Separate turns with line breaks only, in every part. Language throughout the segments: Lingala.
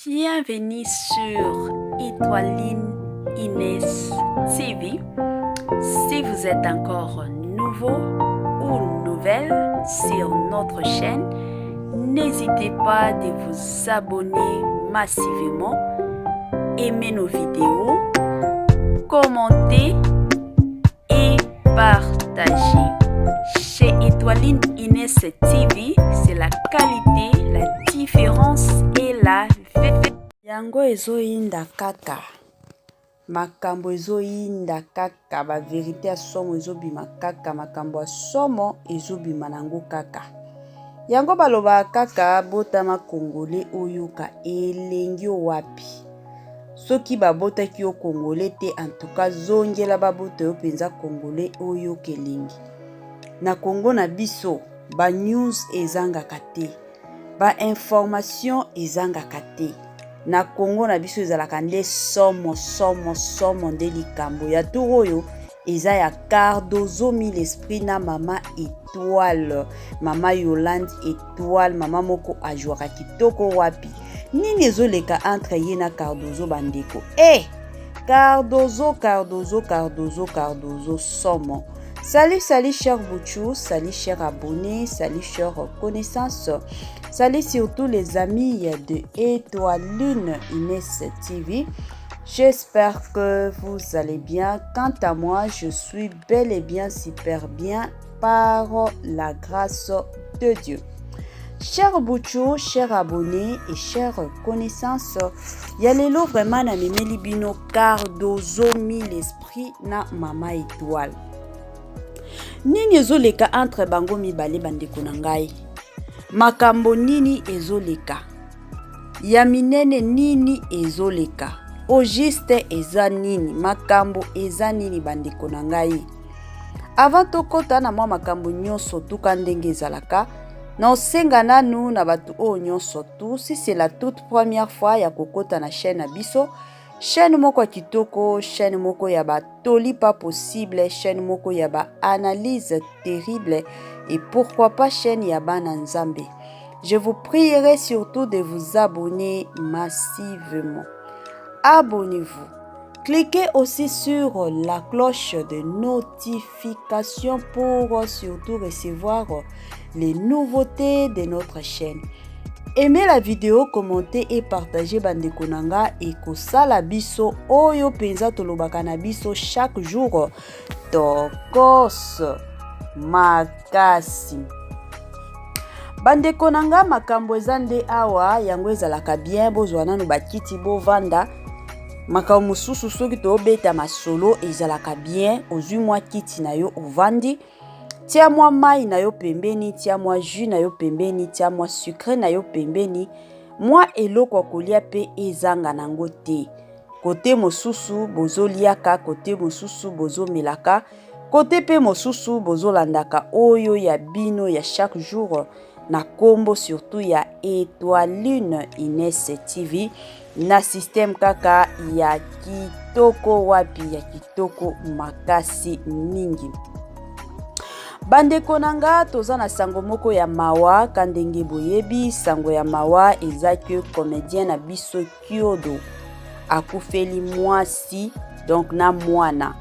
Bienvenue sur Étoiline Inès TV. Si vous êtes encore nouveau ou nouvelle sur notre chaîne, n'hésitez pas de vous abonner massivement, aimer nos vidéos, commenter et partager. Chez Étoiline Inès TV, c'est la qualité, la différence et la
Yango ezoyinda kaka makambo ezoyinda kaka ba verite ya somo ezobima kaka makambo ya somo ezobima nango kaka yango balobaka kaka botama congolais oyoka elengi wapi Soki babotaki yo congolais te en tout cas zongela babota yo penza congolais oyoka elengi. Na Congo na biso ba news ezangaka te, ba information ezangaka te. Na Congo na biso ezalaka nde somo somo somo nde likambo ya tour oyo eza ya Cardozo mille esprit na mama Etoile, mama Yolande Etoile, mama moko ajouaka kitoko wapi nini ezoleka entre ye na Cardozo bandeko e eh! Cardozo Cardozo Cardozo Cardozo somo. Salut salut cher Bouchou, salut cher abonné, salut cher connaissance, salut surtout les amis de Étoile Lune Inès TV. J'espère que vous allez bien. Quant à moi, je suis bel et bien super bien par la grâce de Dieu. Cher Bouchou, cher abonné et chère connaissance, ya lelo vraiment na memeli bino Cardozo mille esprit na Mama Étoile. Nini ezoleka entre bango mibale bandeko na ngai? Makambo nini ezoleka? Ya minene nini ezoleka? Au juste eza nini? Makambo eza nini bandeko na ngai? Avant tokota na mwa makambo nyonso tuka ndenge ezalaka, na osenga nanu na bato oyo nyonso tu, si c'est la toute première fois ya kokota na chaîne na biso, chaîne moko ya kitoko, chaîne moko ya ba toli pas possible, chaîne moko ya ba analyse terrible et pourquoi pas chaîne ya bana Nzambe. Je vous prierai surtout de vous abonner massivement. Abonnez-vous. Cliquez aussi sur la cloche de notification pour surtout recevoir les nouveautés de notre chaîne. Aimez la vidéo, commentez et partagez bandeko na nga ekosala biso oyo penza tolobaka na biso chaque jour tokos makasi. Bandeko na nga makambo eza nde awa yango ezalaka bien bozwa nanu bakiti bovanda makambo mosusu soki tobeta masolo ezalaka bien ozwi mwa kiti na yo ovandi tia mwa mai na yo pembeni tia mwa jus na yo pembeni tia mwa sucre na yo pembeni mwa eloko ya kolia mpe ezanga nango te kote mosusu bozoliaka kote mosusu bozomelaka kote mpe mosusu bozolandaka oyo ya bino ya chaque jour na kombo surtout ya Etoiline Ines TV na système kaka ya kitoko wapi ya kitoko makasi mingi. Bandeko na nga toza na sango moko ya mawa ka ndenge boyebi sango ya mawa eza ke comédien na biso Kiodo akufeli mwasi donc na mwana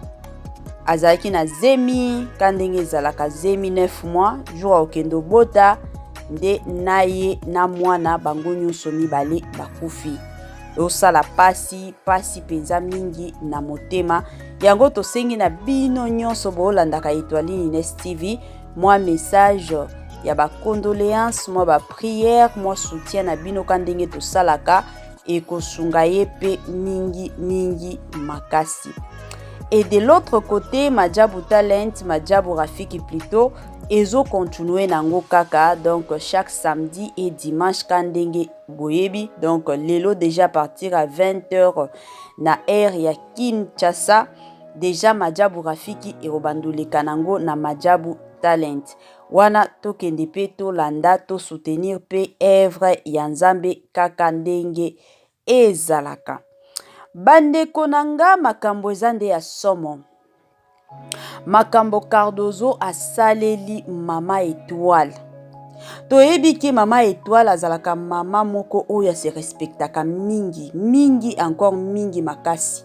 azalaki na zemi ka ndenge ezalaka zemi 9 mois jour akokende obota nde na ye na mwana bango nyonso mibale bakufi osala pasi pasi mpenza mingi na motema yango tosengi na bino nyonso bolandaka Etoile Ines TV mwa message ya ba condoléances mwa ba prière mwa soutien na bino ka ndenge tosalaka ekosunga ye mpe mingi mingi makasi et de l'autre côté Majabu Talent Majabu Rafiki plutôt ezo continuer nango kaka donc chaque samedi et dimanche ka ndenge boyebi donc lelo déjà partir à 20h na heure ya Kinshasa deja Majabu Rafiki ekobandoleka nango na Majabu Talent wana tokende mpe tolanda to soutenir mpe œuvre ya Nzambe kaka ndenge ezalaka. Bandeko na nga makambo eza nde ya somo. Makambo Cardozo asaleli mama Etoile. Toyebi ke mama Etoile azalaka mama moko oyo ase respectaka mingi mingi encore mingi makasi.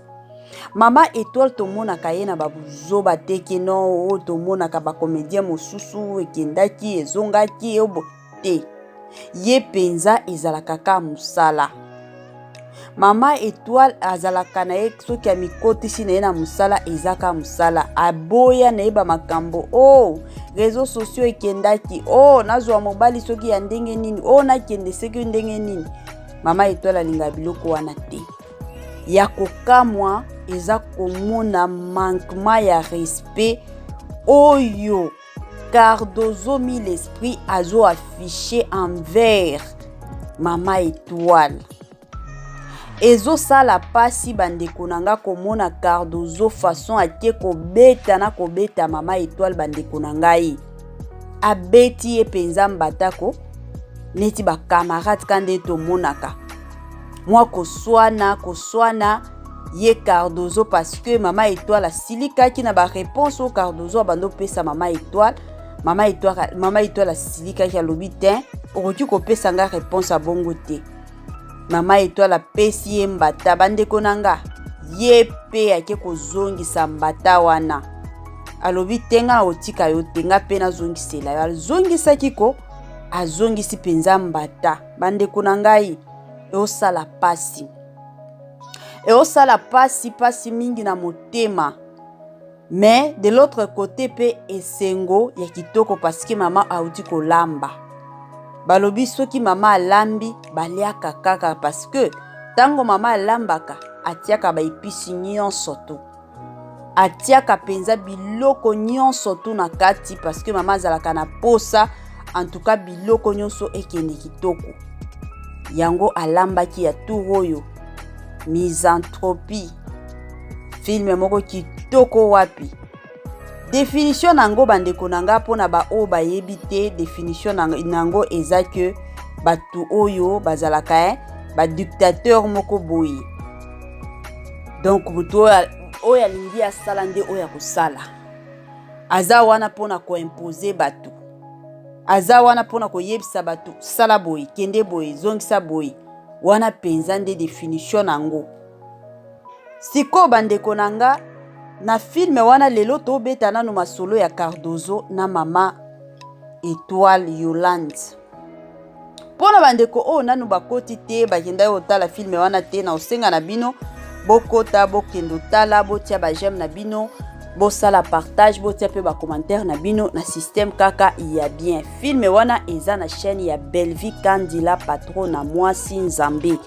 Mama Etoile tomonaka ye na babuzoba te ke non oyo tomonaka ba comédien mosusu ekendaki ezongaki obo te. Ye mpenza ezalaka kaka mosala. Mama Etoile azalaka na ye soki amikotisi na ye na mosala eza kaka mosala. Aboya na ye ba makambo oh réseaux sociaux ekendaki oh nazwa mobali soki ya ndenge nini oh nakende soki ndenge nini. Mama Etoile alingaka biloko wana te. Ya kokamwa eza komona manquement ya respect oyo Cardozo mille esprit azo affiche envers mama Etoile. Ezosala pasi bandeko na nga komona Cardozo façon ake kobeta na kobeta mama Etoile bandeko na ngai. Abeti ye mpenza mbatako neti ba camarade ka nde tomonaka mwa koswana koswana ye Cardozo parce que mama Etoile asilikaki na ba réponse oyo Cardozo abanda opesa mama Etoile. Mama Etoile, mama Etoile asilikaki alobi te okoki kopesa nga réponse ya bongo te. Mama Etoile apesi ye mbata bandeko na nga, ye pe ake kozongisa mbata wana alobi te nga nakotika yo te nga pe nazongisela yo. Azongisaki ko azongisi mpenza mbata bandeko na ngai, eosala pasi eosala pasi pasi mingi na motema. Mais de l'autre côté pe esengo ya kitoko parce que mama auti kolamba. Balobi soki mama alambi baliaka kaka parce que tango mama alambaka atiaka ba epices nyonso tu. Atiaka penza biloko nyonso tu na kati parce que mama azalaka na posa en tout cas biloko nyonso ekende kitoko. Yango alambaki ya tour oyo misanthropie. Film moko kitoko wapi. Definition nango bandeko na nga mpona ba oyo bayebi te, definition nango eza que bato oyo bazalaka eh, ba dictateur moko boye. Donc moto oyo alingi asala nde oyo akosala. Aza wana mpona koimpose bato. Aza wana mpona koyebisa bato sala boye, kende boye, zongisa boye. Wana mpenza nde definition nango. Sikoyo bandeko na nga na filme wana lelo tobeta nano masolo ya Cardozo na mama Etoile Yolande. Mpona bandeko oyo nanu bakoti te bakendaki kotala filme wana te, na osenga na bino bokota bokende otala, botia ba j'aime na bino, bosala partage, botia pe ba commentaire na bino na système kaka ya bien. Filme wana eza na chaîne ya Bellevue Kandila Patrona mwasi Nzambe.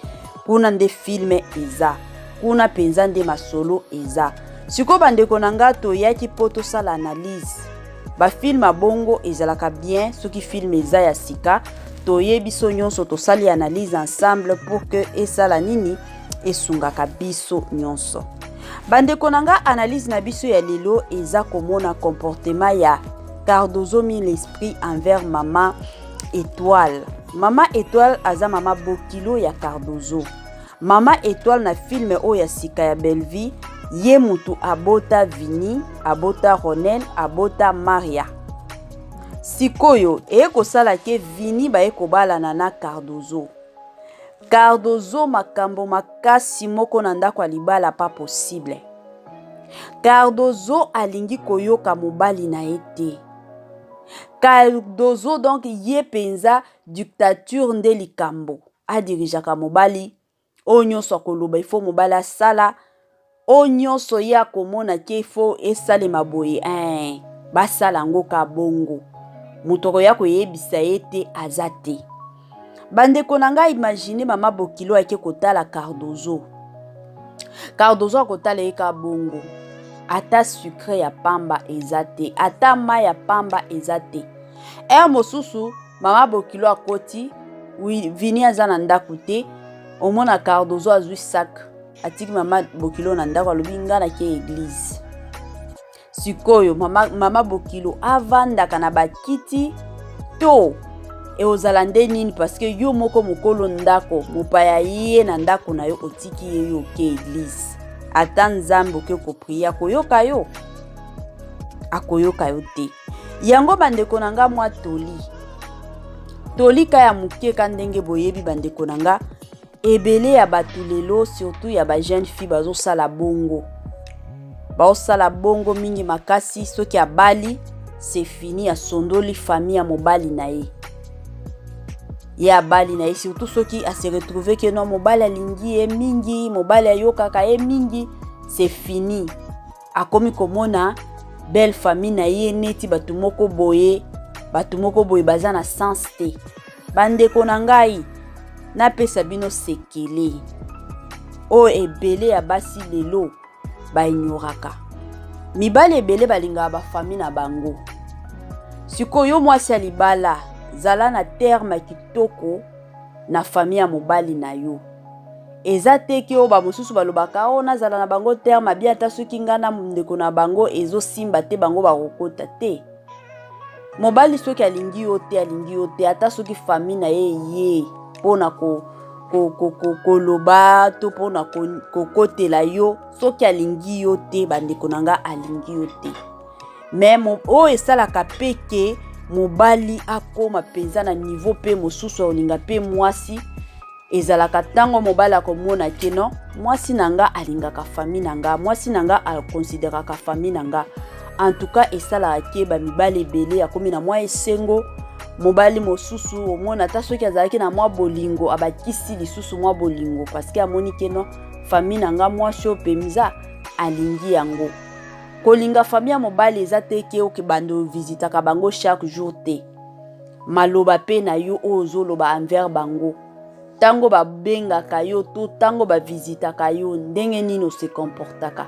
Kuna nde filme eza, kuna mpenza nde masolo eza. Sikoyo bandeko na nga toyaki mpo tosala analyse. Ba film ya bongo ezalaka bien soki film eza ya sika, toye biso nyonso tosali analyse ensemble pour que esala nini, esungaka biso nyonso. Bandeko na nga, analyse na biso ya lelo eza komona comportement ya Cardozo mille esprit envers mama Etoile. Mama Etoile aza mama bokilo ya Cardozo. Mama Etoile na film oyo ya sika ya Bellevue, ye mutu abota Vinny, abota Ronel, abota Maria. Sikoyo eye kosala ke Vinny baye kobalana na Cardozo. Cardozo makambo makasi moko na ndako ya libala pas possible. Cardozo alingi koyoka mobali na ye te. Cardozo donc ye penza dictature nde likambo. Adirijaka mobali, oyo nyonso akoloba il faut mobali asala, oyo nyonso ye akomona ke il faut esalema boye eh, basala yango ka bongo. Moto akoya koyebisa ye te aza te. Bandeko na ngai, imagine mama Bokilo ake kotala Cardozo. Cardozo akotala ye ka bongo. Ata sucre ya pamba eza te, ata mai ya pamba eza te. Heure mosusu mama Bokilo akoti, oui, Vinny aza na ndako te, omona Cardozo azwi sac, atiki mama Bokilo na ndako, alobi nga nake église. Sikoyo mama, mama Bokilo avandaka na bakiti to eozala nde nini? Parce que yo moko mokolo ndako, mopaya ye na ndako na yo otiki ye yo oke église. Ata Nzambe oke koprie akoyoka yo? Akoyoka yo te. Yango bandeko na nga mwa toli. Tolika ya moke ka ndenge boyebi bandeko na nga, ebele ya bato lelo surtout ya ba jeune fille bazosala bongo, baosala bongo mingi makasi. Soki abali, c'est fini, asondoli famille ya mobali na ye. Ye abali na ye, surtout soki ase retrouve ke no mobali alingi ye mingi, mobali ayokaka ye mingi, c'est fini, akomi komona belle famille na ye neti bato moko boye, bato moko boye baza na sens te. Bandeko na ngai, napesa bino sekele oyo ebele ya basi lelo baignoraka. Mibali ebele balingaka bafamille na bango. Sikoyo mwasi ya libala, zala na terme ya kitoko na famille ya mobali na yo. Eza te ke oyo bamosusu balobaka oyo nazala na bango terme abi, ata soki ngai na ndeko na bango ezosimba te, bango bakokota te. Mobali soki alingi yo te, alingi yo te, ata soki famille na ye ye mpona koloba to mpona kokotela yo, soki alingi yo te, bandeko na nga, alingi yo te. Me oyo esalaka mpe ke mobali akóma mpenza na niveau mpe mosusu ya kolinga mpe mwasi, ezalaka ntango mobali akomona ke no, mwasi na nga alingaka famille na nga, mwasi na nga akonsideraka famille na nga. En tout cas, esalaka ke bamibali ebele akomi na mwa esengo. Mobali mosusu omona ata soki azalaki na mwa bolingo, abakisi lisusu mwa bolingo parce que amoni ke no, famille na nga, mwasi oyo mpenza alingi yango. Kolinga famille ya mobali eza te ke okebanda ovisitaka bango chaque jour te. Maloba mpe na yo oyo ozoloba envers bango ntango babengaka yo to ntango bavisitaka yo, ndenge nini ose comportaka.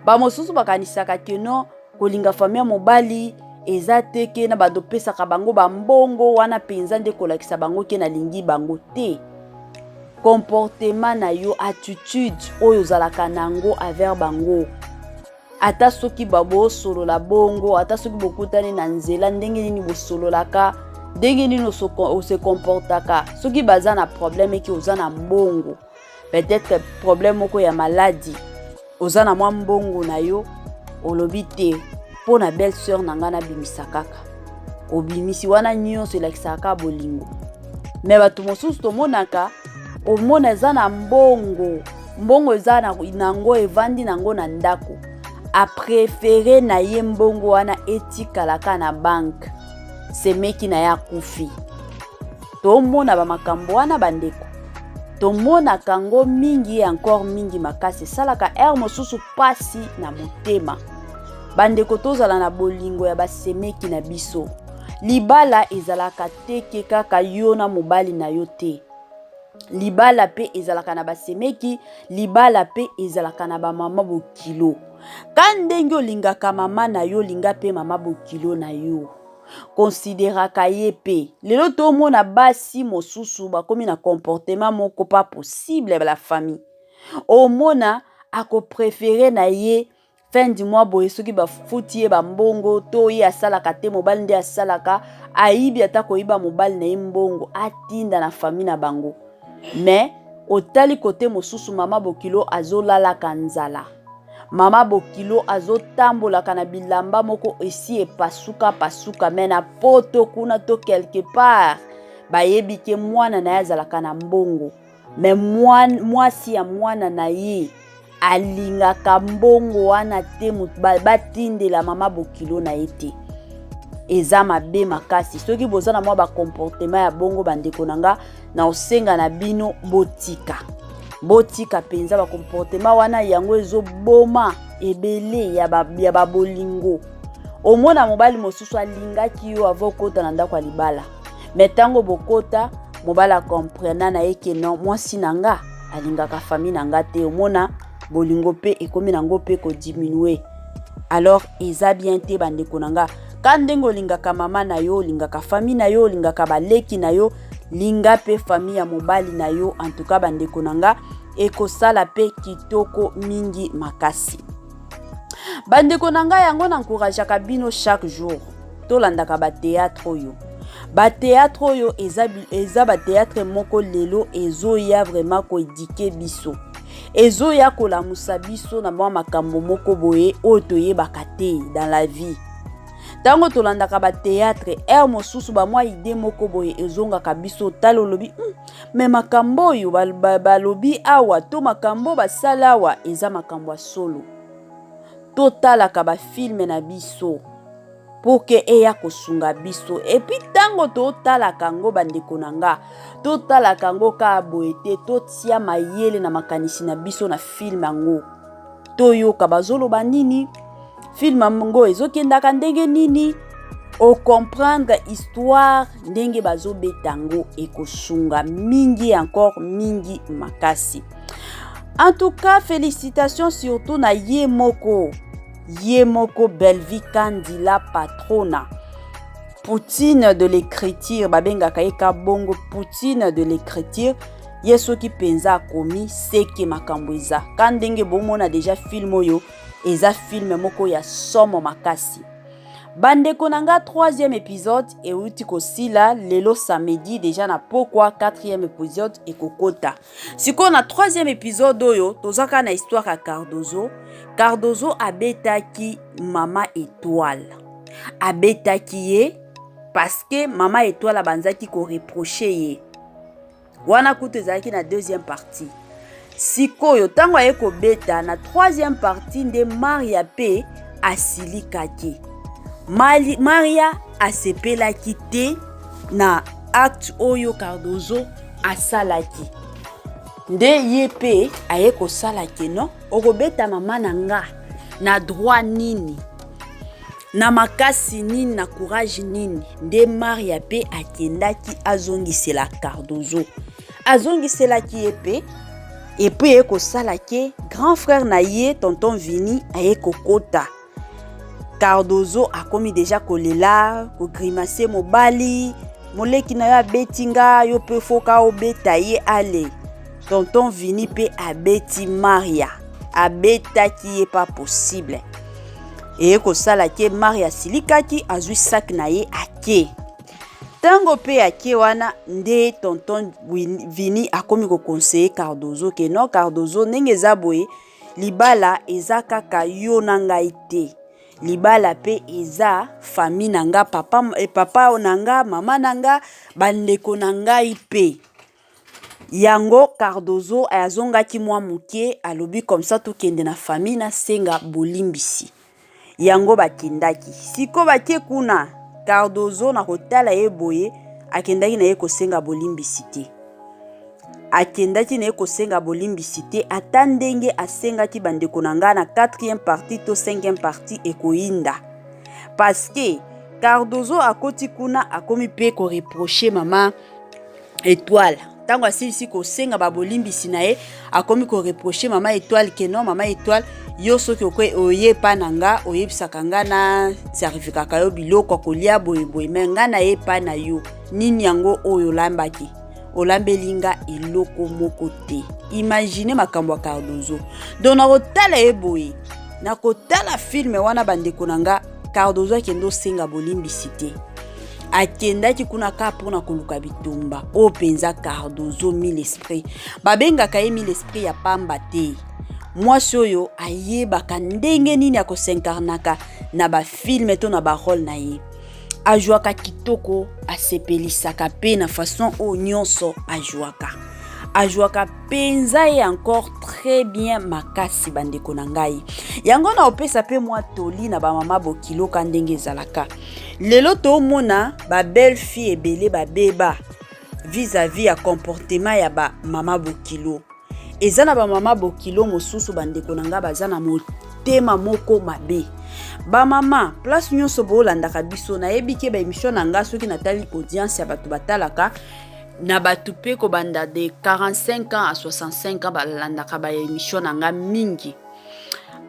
Bamosusu bakanisaka ke no, kolinga famille ya mobali eza te ke na bando opesaka bango bambongo wana mpenza nde kolakisa bango ke nalingi bango te. Comportement na yo, attitude oyo ozalaka nango envers bango, ata soki bosolola bongo, ata soki bokutani na nzela, ndenge nini bosololaka, ndenge nini ose comportaka. Soki baza na problème eke oza na mbongo, peut-être problème moko ya maladie, oza na mwa mbongo na yo, olobi te mpo na belle sœur na ngai nabimisa kaka, obimisi wana nyonso elakisaka kaka bolingo. Me bato mosusu tomonaka, omona eza na mbongo, mbongo eza nango, evandi nango na ndako, apréféré na ye mbongo wana etikalaka na banque, semeki na ye akufi. Tomona bamakambo wana, bandeko, tomonaka yango mingi, encore mingi makasi. Esalaka heure mosusu pasi na motema. Bandeko, tozala na bolingo ya basemeki na biso. Libala ezalaka te ke kaka yo na mobali na yo te. Libala mpe ezalaka na basemeki, libala mpe ezalaka na bamama bokilo. Ka ndenge olingaka mama na yo, olinga mpe mama bokilo na yo, konsideraka ye mpe. Lelo tomona basi mosusu bakomi na comportement moko pas possible. La famille, omona akopréférer na ye fin du mois boye, soki bafuti ye bambongo to ye asalaka te, mobali nde asalaka, ayibi ata koyiba mobali na ye mbongo, atinda na famille na bango. Me otali kote mosusu, mama bokilo azolalaka nzala, mama bokilo azotambolaka na bilamba moko esi epasuka pasuka, me na poto kuna to quelque part bayebi ke mwana na ye azalaka na mbongo. Me mwasi ya mwana na ye alingaka mbongo wana te, batindela mama bokilo na ye te. Eza mabe makasi. Soki boza na mwa bacomportement ya bongo, bandeko na nga, na osenga na bino botika, botika mpenza bacomportement wana. Yango ezoboma ebele ya babolingo. Omona mobali mosusu alingaki yo avant okota na ndako ya libala, me ntango bokota, mobali acomprena na ye ke non, mwasi na nga alingaka famille na nga te. Omona bolingo mpe ekomi nango mpe kodiminuer. Alors eza bien te, bandeko na nga. Ka ndenge olingaka mama na yo, olingaka famille na yo, olingaka baleki na yo, linga mpe famille ya mobali na yo. En tout cas, bandeko na nga, ekosala mpe kitoko mingi makasi. Bandeko na ngai, yango na encourageaka bino chaque jour, tolandaka bathéâtre oyo. Bathéâtre oyo eza bathéâtre moko lelo ezoya vraiment koéduquer biso, ezoya kolamusa biso na mwa makambo moko boye oyo toyebaka te dans la vie. Ntango tolandaka bateatre, heure mosusu bamwa ide moko boye ezongaka biso, otali olobi me makambo oyo balobi awa to makambo basala awa eza makambo ya solo. Totalaka bafilme na biso pour ke eya kosunga biso. Epuis ntango totalaka yango, bandeko na nga, totalaka yango kaka boye te, totia mayele na makanisi na biso na filme yango, toyoka bazoloba nini, filme yango ezokendaka ndenge nini, ocomprendre histoire ndenge bazobeta yango, ekosunga mingi encore mingi makasi. En tout cas, félicitations surtout na ye moko, ye moko Bellevue Kandi, la patrona, Poutine de l'écriture, babengaka ye ka bongo, Poutine de l'écriture. Ye soki mpenza akomi seke makambo eza ka ndenge bomona deja. Film oyo eza film moko ya somo makasi, bandeko na nga. Troisième épisode euti kosila lelo samedi deja na pokwa, quatrième épisode ekokota sikoyo. Na troisième épisode oyo, toza kaka na histoire ya Cardozo. Cardozo abetaki Mama Étoile, abetaki ye parce que Mama Étoile abanzaki koreprocher ye. Wana kutu ezalaki na deuxième partie. Sikoyo ntango aye kobeta na troisième partie, nde Maria mpe asilikaki. Maria asepelaki te na acte oyo Cardozo asalaki, nde ye mpe aye kosala ke non, okobeta mama na nga na droit nini, na makasi nini, na courage nini? Nde Maria mpe akendaki azongisela Cardozo, azongiselaki ye mpe. Et puis aye kosala ke grand frère na ye, tonton Vini, aye kokota. Cardozo akomi deja kolela, kogrimacer: mobali moleki na yo abeti nga, yo mpe foka obeta ye. Ale, tonton Vini mpe abeti Maria, abetaki ye pas possible. Eye kosala ke Maria asilikaki, azwi sac na ye, ake. Ntango mpe ake wana, nde tonton Vini akomi koconseiller Cardozo ke non, Cardozo, ndenge eza boye, libala eza kaka yo na ngai te, libala mpe eza famille na nga, papa, papa na nga, mama na nga, bandeko na ngai mpe. Yango Cardozo azongaki mwa moke, alobi comme ça tokende na famille, nasenga bolimbisi. Yango bakendaki. Sikoyo bake kuna, Cardozo na kotala ye boye, akendaki na ye kosenga bolimbisi te, akendaki na ye kosenga bolimbisi te. Ata ndenge asengaki, bandeko na ngai, na 4e partie to 5e partie ekoyinda, parce que Cardozo akoti kuna, akomi mpe koreprocher Mama Étoile. Ntango asilisi kosenga babolimbisi na ye, akomi koreprocher Mama Étoile ke non, Mama Étoile, yo soki oye epa na nga, oyebisaka nga na servikaka yo biloko ya kolia boyeboye, me nga na ye epa na yo, nini yango oyo olambaki? Olambeli nga eloko moko te. Imagine makambo ya Cardozo. Donc na kotala ye boye, na kotala film wana, bandeko na nga, Cardozo akende osenga bolimbisi te, akendaki kuna kaka mpona koluka bitumba. Oyo mpenza Cardozo mille esprit, babengaka ye mille esprit ya pamba te. Mwasi oyo ayebaka ndenge nini akos'incarnaka na bafilm to na barôle na ye, ajwaka kitoko, asepelisaka mpe na façon oyo nyonso ajwaka, ajwaka mpenza ye encore très bien makasi. Bandeko na ngai, yango na opesa mpe mwa toli na bamama bokiloka ndenge ezalaka lelo. Tomona babelle fille ebele babeba vis-à-vis ya comportement ya bamama bokilo. Eza na bamama bokilo mosusu, bandeko na ngai, baza na motema moko mabe. Bamama, place nyonso bolandaka biso, nayebi ke baémission na ngai, soki natali audience ya bato batalaka, na bato mpe kobanda de 45 ans à 65 ans balandaka baémission na ngai mingi.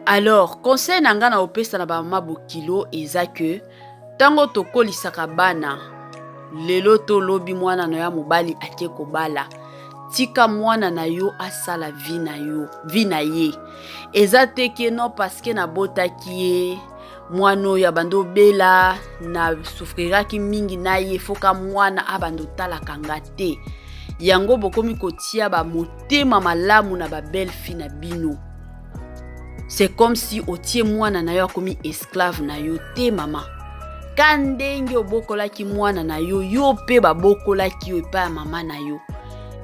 Alors conseil na ngai na opesa na bamama bokilo eza ke ntango tokolisaka bana lelo, tolobi mwana na yo ya mobali ake kobala, tika mwana na yo asala vie na yo, vie na ye. Eza te ke non, parce que nabotaki ye, mwana oyo abandi obela, na souffriraki mingi na ye, foka mwana abandi otalaka nga te. Yango bokomi kotia bamotema malamu na babelle fille na bino, c'est comme si otie mwana na yo akomi esclave na yo te. Mama, Ka ndenge obokolaki mwana na yo, yo mpe babokolaki yo epai ya mama na yo.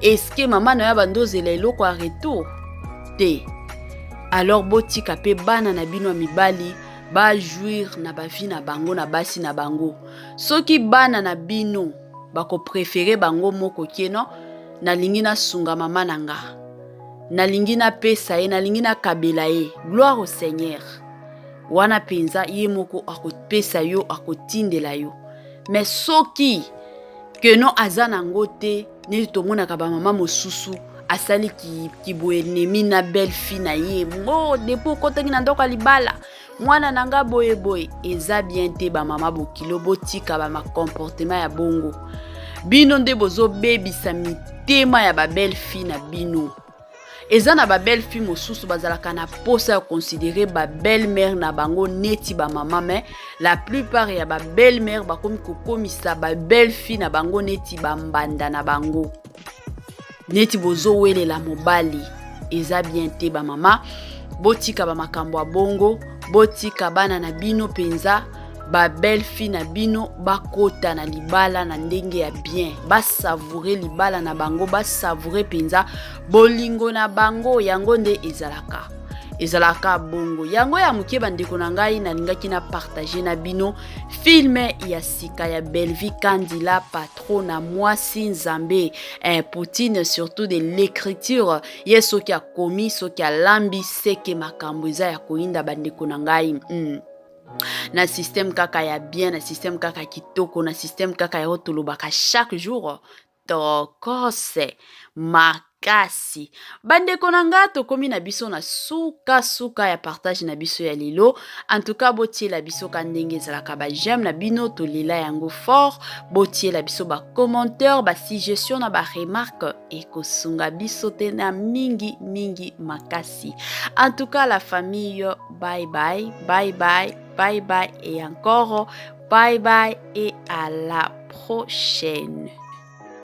Eske mama na yo abandi ozela eloko ya retour te? Alors botika mpe bana na bino ya mibali bajouir na bavi na bango na basi na bango. Soki bana na bino bakoprefere bango moko ke no, nalingi nasunga mama na nga, nalingi napesa ye, nalingi nakabela ye, gloire au Seigneur. Wana mpenza ye moko akopesa yo, akotindela yo. Me soki keno aza nango te, neti tomonaka bamama mosusu asali kiboenemi na belle fille na ye, bo depuis okotaki na ndako ya libala mwana na nga boye boye, eza bien te. Bamama bokilo, botika bamacomportement ya bongo. Bino nde bozobebisa mitema ya babelle fille na bino. Eza na babelle fille mosusu bazalaka na posa ya considere babelle mère na bango neti bamama, mais la plupart ya babelle mère bakomi kokomisa babelle fille na bango neti bambanda na bango, neti bozowelela mobali. Eza bien te. Bamama, botika bamakambo ya bongo, botika bana na bino mpenza, babelle fille na bino bakota na libala na ndenge ya bien, basavoure libala na bango, basavoure mpenza bolingo na bango. Yango nde ezalaka bongo. Yango ya moke, bandeko na ngai, nalingaki na partage na bino film ya sika ya Bellevue Kandila patron na mwasi Nzambe, Poutine, surtout de l'écriture. Ye soki akomi, soki alambi, seke makambo eza ya koyinda, bandeko na ngai. Na système kaka ya bien, na système kaka kitoko, na système kaka ya oyo tolobaka chaque jour, tokose makasi. Bandeko na nga, tokomi na biso na suka ya partage na biso ya lelo. En tout cas, botiela biso ka ndenge ezalaka baj'aime na bino, tolela yango fort. Botiela biso bacommentaire, basuggestion na baremarque, ekosunga biso te na mingi mingi makasi. En tout cas, la famille, bye bye, bye bye, bye bye et encore bye bye et à la prochaine.